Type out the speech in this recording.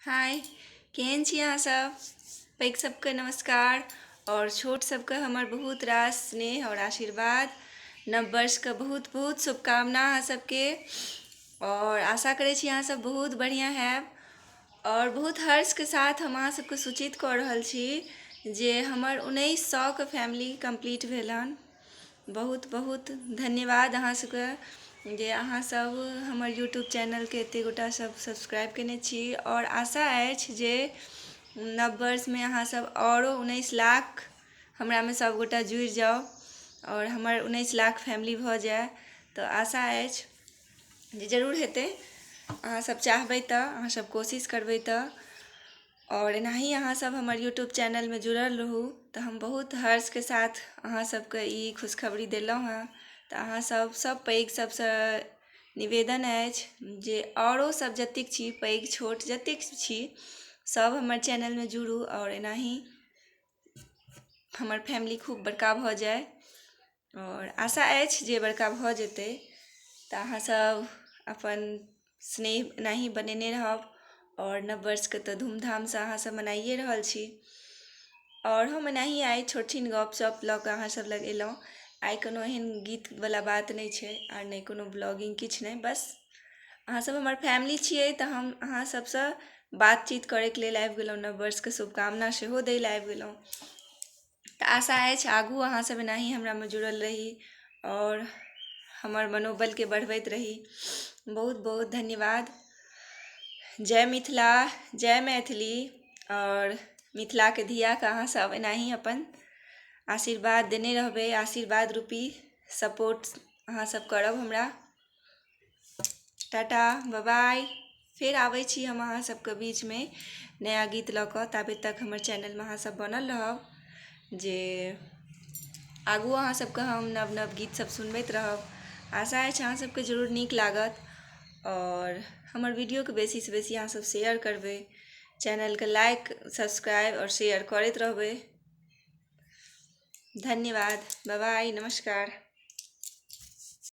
हाय, केहन छी अहाँसभ? पैघ सबके नमस्कार आओर छोट सबके हमर बहुत रास स्नेह आओर आशीर्वाद। नव वर्षके बहुत बहुत शुभकामना अहाँ सबके, आओर आशा करै छी अहाँ सब बहुत बढ़िआँ हैब। आओर बहुत हर्षके साथ हम अहाँ सबके सूचित कऽ रहल छी जे हमर 1900के फैमिली कम्प्लीट भेल हन। बहुत बहुत धन्यवाद अहाँ सबके जे अहाँ सब हमर यूट्यूब चैनलके एतेक गोटा सब सब्सक्राइब केने छी, आओर आशा अछि जे नव वर्षमे अहाँ सब आओरो 19 लाख हमरामे सब गोटा जुड़ि जाउ आओर हमर 19 लाख फैमिली भऽ जाय। तऽ आशा अछि जे जरूर हेतै, अहाँ सब चाहबै तऽ, अहाँ सब कोशिश करबै तऽ। आओर एनाही अहाँ सब हमर यूट्यूब चैनलमे जुड़ल रहू। तऽ हम बहुत हर्षके साथ अहाँ सबके ई खुशखबरी देलहुँ हँ। तऽ अहाँ सब सब पैघ सबसँ निवेदन अछि जे आओरो सब जतेक छी, पैघ छोट जतेक छी, सब हमर चैनलमे जुड़ू आओर एनाही हमर फैमिली खूब बड़का भऽ जाय। आओर आशा अछि जे बड़का भऽ जेतै। तऽ अहाँ सब अपन स्नेह एनाही बनेने रहब, आओर नव वर्षके तऽ धूमधामसँ अहाँ सब मनाइए रहल छी। आओर हम एनाही आइ छोट छिन गपशप लऽ कऽ अहाँ सब लग एलहुँ। आइ कोनो एहन गीतवला बात नहि छै आओर नहि कोनो ब्लॉगिंग, किछु नहि, बस अहाँ सब हमर फैमिली छियै तऽ हम अहाँ सबसँ बातचीत करैके लेल आबि गेलहुँ, नव वर्षके शुभकामना सेहो दै लए आबि गेलहुँ। तऽ आशा अछि आगू अहाँ सब एनाही हमरामे जुड़ल रही आओर हमर मनोबलके बढ़बैत रही। बहुत बहुत धन्यवाद। जय मिथिला, जय मैथिली। आओर मिथिलाके धियाके अहाँ सब एनाही अपन आशीर्वाद देने रहबै, आशीर्वाद रूपी सपोर्ट अहाँ सब करब हमरा। टाटा, बाय। फेर आबै छी हम अहाँ सबके बीचमे नया गीत लऽ कऽ। ताबे तक हमर चैनलमे अहाँ सब बनल रहब जे आगू अहाँ सबके हम नव नव गीत सब सुनबैत रहब। आशा अछि अहाँ सबके जरूर नीक लागत, आओर हमर वीडियोके बेसीसँ बेसी अहाँ सब शेयर करबै, चैनलके लाइक, सब्सक्राइब आओर शेयर करैत रहबै। धन्यवाद, बाय, नमस्कार।